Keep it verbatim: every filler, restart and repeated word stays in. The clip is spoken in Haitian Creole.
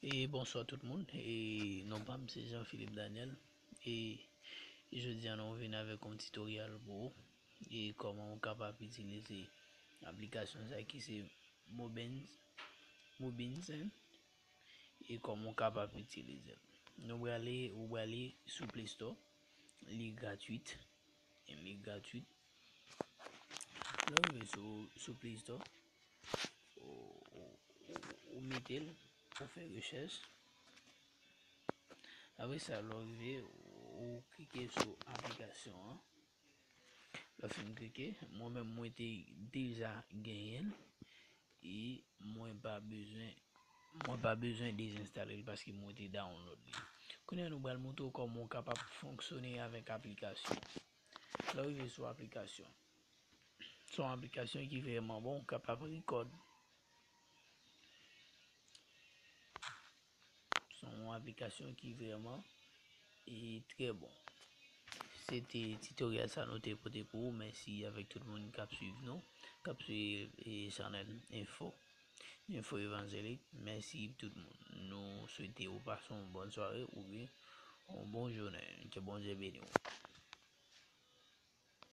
E bonswa tout moun. E non pa m se Jean Philippe Daniel. E jodi a nou vin avèk yon tutorial pou ou. E kòman ou kapab itilize aplikasyon sa ki se Mobins Mobinsen. E kòman ou kapab itilize l. Nou prale ou prale sou Play Store. Li gratwit. Li gratwit. Lè w rive sou, sou Play Store, ou, ou, ou, ou mete l, ou fè rechèch. Apre sa, lè w rive, ou klike sou aplikasyon an. Lè w fin klike, mwen menm mwen te deja genyen l. E mwen pa bezwen mwen pa bezwen dezenstale l paske mwen te download li. Kounye a nou pral montre w kòman w kapab fonksyone avèk aplikasyon. Lè w rive sou aplikasyon, se yon aplikasyon ki vrèman bon, w kapab rekòd. Se yon aplikasyon ki vrèman e trè bon. Se te tutorial sa nou te pote pou ou. Mèsi avèk tout moun k ap swiv nou, k ap swiv e chanèl Enfo, Enfo Evanjelik. Mèsi tout moun. Nou swete ou pase yon bòn sware oubyen yon bon jounen. Ke Bondye beni w.